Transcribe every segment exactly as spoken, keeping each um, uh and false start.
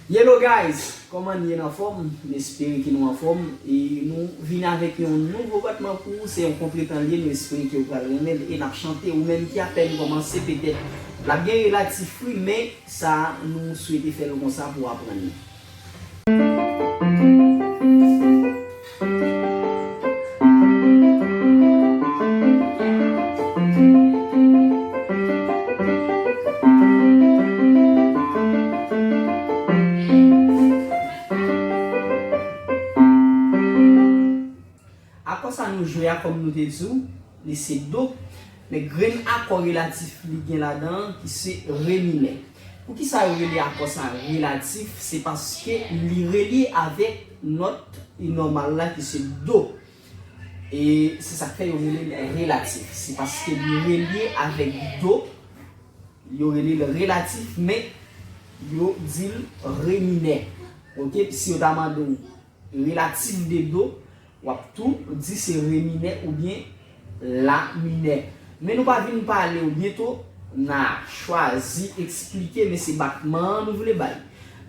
Hello guys, kòman n ye, n anfòm? M espere ke nou anfòm e nou vin avèk yon nouvo batman pou ou. Se yon kontretan l ye, nou espere ke w pral renmen l e n ap chante. Ou menm ki apèn kòmanse, petèt l ap gen relatif wi, men sa a, nou swete fè l konsa pou w aprann li. Akò sa nou jwe a, kòm nou te di w, li se do, men grenn akò relatif li gen ladan an ki se re minè. Poukisa yo rele akò sa relatif? Se paske li relye avèk nòt nòmal la ki se do. E se sa k fè yo rele l relatif. Se paske li relye avèk do, yo rele l relatif, men yo di l re minè. Oke, si yo ta mande w relatif de do, w ap tou di se re minè oubyen la minè. Men nou pa vin pale oubyen tou n a chwazi eksplike, men se batman an nou vle bay.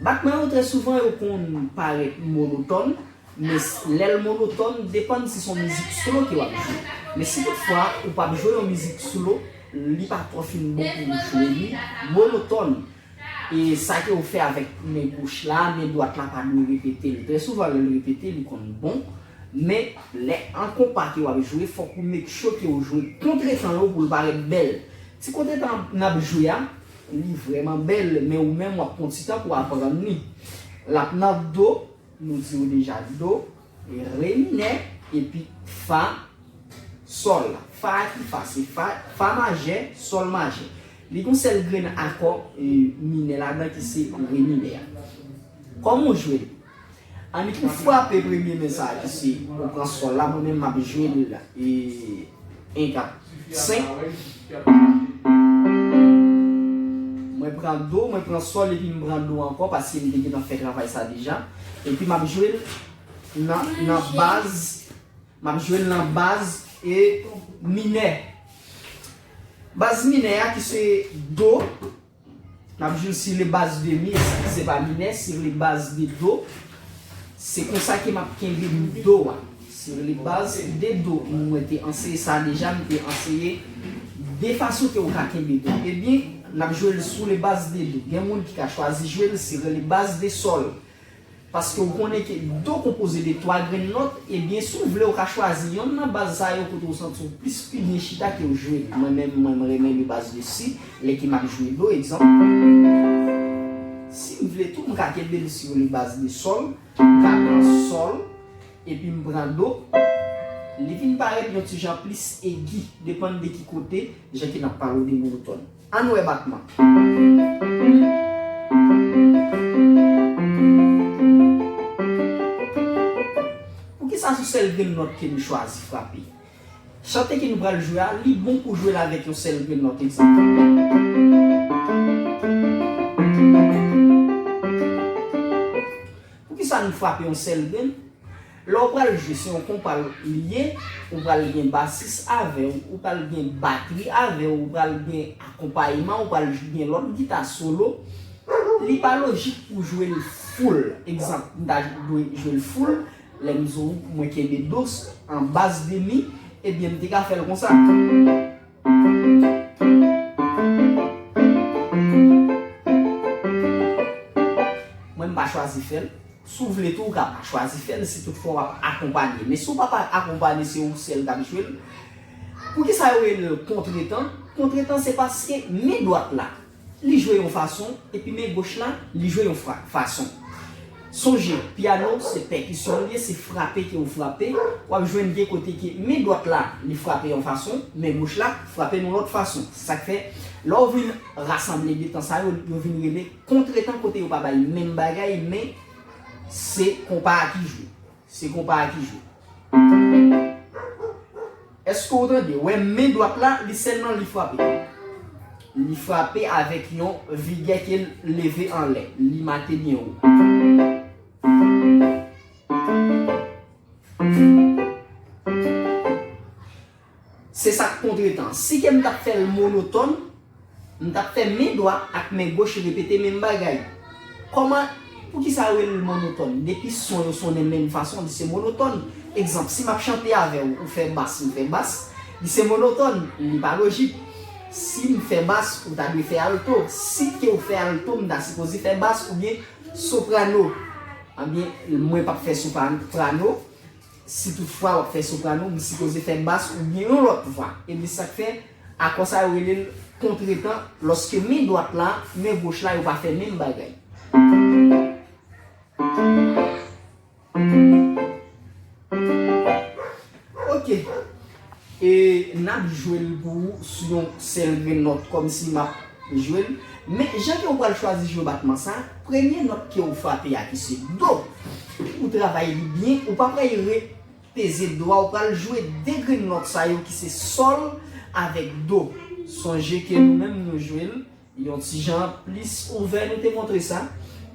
Batman yo trè souvan yo konn parèt monotòn, men s- lè l monotòn, depann si se yon mizik slo ke w ap jwe. Men si toutfwa ou p ap jwe yon mizik slo, li pa twò fin bon pou w jwe li monotòn. E sa ke w fè avèk men goch la, men dwat la pa dwe repete l. Trè souvan, lè l repete, li konn bon. Men, lè an konpa ke w ap jwe, fòk ou make sure ke w jwe kontretan yo pou l parèt bèl. Ti kontretan n ap jwe a, li vrèman bèl, men ou menm w ap pran ti tan pou w aprann li. L ap nan do, nou di w deja do, re minè, epi fa, sòl. Fa a ki fa? Se fa, fa majè, sòl majè. Li gon sèl grenn akò e, minè ladan ki se re minè a. Kòman w jwe l? Annik ou frape premye men sa a ki se ou pran sòl la, mwen menm m ap jwe l e, en, kat, senk. Mwen pran do, mwen pran sòl epi m pran do ankò paske m te gentan fè travay sa deja. Epi m ap jwe l nan, nan baz, m ap jwe l nan baz e minè. Baz minè a ki se do, n ap jwe l si le baz de mi, eskize, pa minè, si le baz de do. Se konsa ke m ap kenbe do a. Si le baz de do, mwen te anseye sa deja, m te anseye de fason ke ou ka kenbe do. Ebyen, n ap jwe l sou le baz de do. Gen moun ki ka chwazi jwe l si le baz de sòl. Paske ou konnen ke do konpoze de twa grenn nòt, ebyen, si w vle, ou ka chwazi yonn nan baz sa yo kote ou santi w plis pi byen chita ke w jwe. Mwen menm, mwen, mwen renmen le baz de si, lè ke m ap jwe do, egzanp. Si m vle tou, m ka kenbe l si le baz de sòl, m ka pran sòl, epi m pran do. Li vin parèt yon ti jan plis egi, depann de ki kote, jan ke n ap pale w de monotòn. Ann wè batman. Poukisa se sèl grenn nòt ke nou chwazi frape? Chante ke nou pral jwe a, li bon pou jwe l avèk yon sèl grenn nòt, egzanp. Poukisa nou frape yon sèl grenn? Lè w pral jwe, se yon konpa li ye, ou pral gen basis avè w, ou pral gen batri avè w, ou pral gen akonpayman, ou pral gen lòt gita solo. Li pa lojik pou jwe l full. Egzanp, m ta dwe jwe l full, lè m di w mwen kenbe do an baz de mi, ebyen m te ka fè l konsa. Mwen m pa chwazi fè l. Si w vle tou, ou ka pa chwazi fè l si toutfwa w ap akonpanye. Men si w pa pa akonpanye, se ou sèl k ap jwe l. Poukisa yo rele l kontretan? Kontretan se paske men dwat la, li jwe yon fason, epi men goch la, li jwe yon fa- fason. Sonje, pyano se pèkisyon l ye, se frape ke w frape. W ap jwenn gen kote ke men dwat la, li frape yon fason, men goch la frape yon lòt fason. Se sa k fè, lè w vin rasanble de tan sa yo, yo vin rele kontretan kote yo pa bay menm bagay, men se konpa a ki jwe. Se konpa a ki jwe. Èske w tande? Wè men dwat la, li sèlman li frape. Li frape avèk yon vigè ke l leve anlè. Li mate byen wo. Se sa k kontretan. Si ke m t ap fè l monotòn, m t ap fè men dwa ak men goch repete menm bagay. Kòman Poukisa yo rele l monotòn? Depi son yo sonnen menm fason, li se monotòn. Egzanp, si m ap chante avè w, ou fè bas, m fè bas, li se monotòn, li pa lojik. Si m fè bas, ou ta dwe fè alto. Si ke w fè alto, m ta sipoze fè bas oubyen soprano. Ebyen, mwen p ap fè soprano. Si toutfwa w ap fè soprano, m sipoze fè bas oubyen yon lòt vwa. Ebyen, sa k fè akò sa yo rele l kontretan, lòske men dwat la, men goch la, yo pa fè menm bagay. Ok. E n ap jwe l pou ou sou yon sèl grenn nòt, kòmsi m ap jwe l. Men jan ke w pral chwazi jwe batman sa, premye nòt ke w frape a ki se do, ou travay li byen, ou pa pral repeze do a, ou pral jwe de grenn nòt sa yo ki se sòl avèk do. Sonje ke nou menm nou jwe l yon ti jan plis ouvè, nou te montre sa.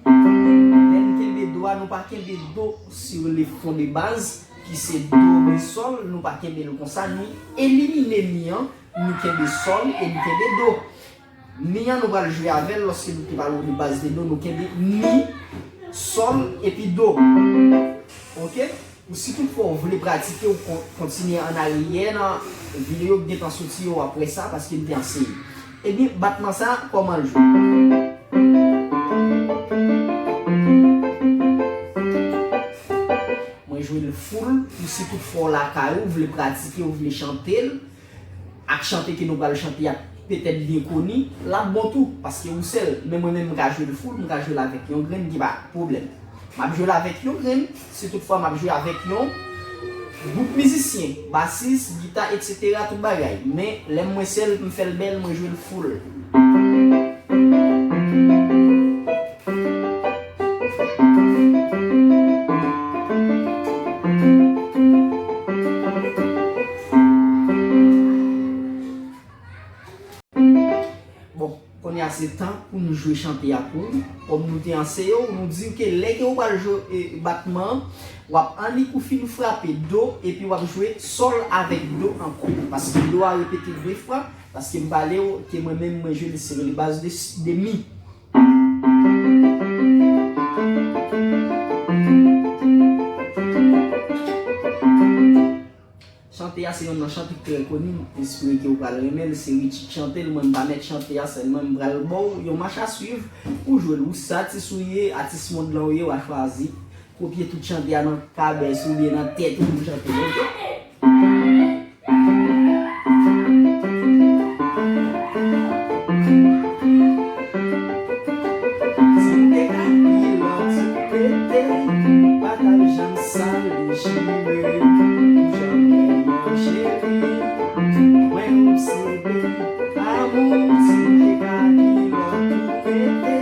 Lè n kenbe do a, nou pa kenbe do sur le fond de base, ki se do, mi, sòl, nou pa kenbe l konsa, nou elimine mi an, nou kenbe sòl e nou kenbe do. Mi an, nou pral jwe avè l lòske nou te pale de baz de do, nou kenbe mi, sòl epi do. Ok? Ou si toutfwa w vle pratike, ou kon- kontinye an aryè nan videyo k gentan soti yo, w ap wè sa, paske m te anseye. Ebyen, batman sa, kòman l jwe? Mwen jwe l full, ou si toutfwa w lakay ou, w vle pratike, ou vle chante l, ak chante ke nou pral chante a petèt byen koni, l ap bon tou, paske ou sèl. Men mwen menm, m ka jwe l full, m ka jwe l avèk yon grenn, gen pa pwoblèm. M ap jwe l avèk yon grenn, si toutfwa m ap jwe avèk yon gwoup mizisyen, basis, gita, etsetera, tout bagay. Men, lè mwen sèl, m fè l bèl, mwen jwe l full. Bon, kounye a se tan pou nou jwe chante a pou ou. Kòm nou te anseye w, nou di w ke lè ke w pral jwe, e, batman an, w ap annik ou fin frape do, epi w ap jwe sòl avèk do ankò. Paske do a repete de fwa, paske m pale w ke mwen menm mwen jwe l sur le baz de, de mi. Chante a se yonn nan chante k trè koni, m espere ke w pral renmen l, se Richie k chante l, mwen m pa mèt chante a, sèlman m pral ba w yon mach a swiv pou w jwe l. Ou sa atis ou ye, atis mond lan ou ye, w a chwazi kopye tout chante a nan kabès oubyen nan tèt ou pou w chante l, ok? Si m te ka pilòt pete, pa t ap janm sal dechire, ou janm renmen cheri, mwen obsede, amour, si m te ka pilòt pete,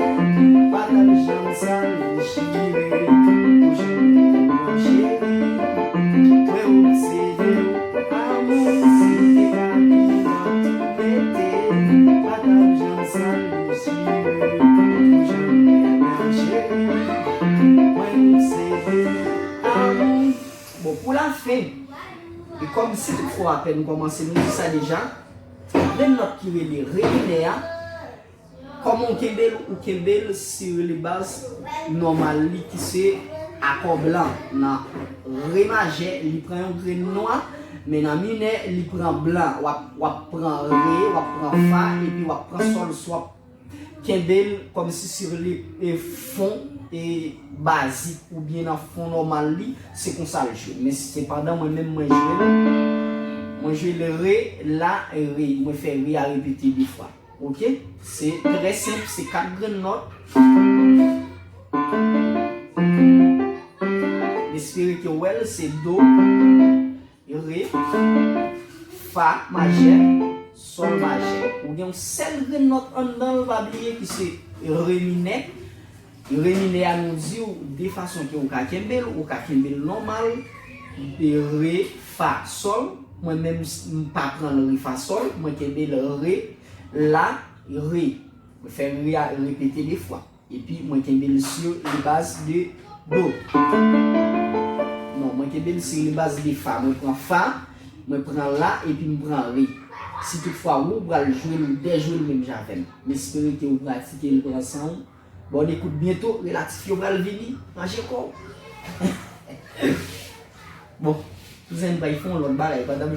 pa t ap janm sal dechire, ou janm renmen cheri, mwen obsede, amour, si m te ka pilòt pete, pa t ap janm sal dechire, ou janm renmen cheri, mwen obsede, amour. Bon, pou lafen, e kòm si toutfwa apèn kòmanse, nou di sa deja, gen nòt ki rele re minè a, kòman w kenbe l, ou kenbe l sur le baz nòmal li ki se akò blan. Nan re majè, li pran yon grenn nwa, men nan minè, li pran blan. W ap, w ap pran re, w ap pran fa, epi w ap pran sòl, si w ap kenbe l kòmsi sur le, e, fon, e, bazik oubyen nan fon nòmal li, se konsa l jwe. Men sepandan, mwen menm, mwen jwe l, mwen jwe l re, la, re. Mwen fè re a repete de fwa. Ok? Se trè senp, se kat grenn nòt. M espere ke w wè l, se do, re, fa majè, sòl majè. Ou gen yon sèl grenn nòt anndan l, pa bliye, ki se re minè. Re minè a, nou di w de fason ke ou ka kenbe l, ou ka kenbe l nòmal, e re, fa, sòl. Mwen menm, m pa pran l re, fa, sòl, mwen kenbe l re, la, re. Mwen fè re a repete de fwa. Epi mwen kenbe l sur le baz de do. Non, mwen kenbe l sur le baz de fa. Mwen pran fa, mwen pran la, epi m pran re. Si toutfwa ou pral jwe l, ou dèjwe l menm jan avè m. M espere ke ou pratike l, pran san w. Bòn ekout, byento relatif yo pral vini manje kò w. Bon, kouzen, m pral fè yon lòt bagay pandan m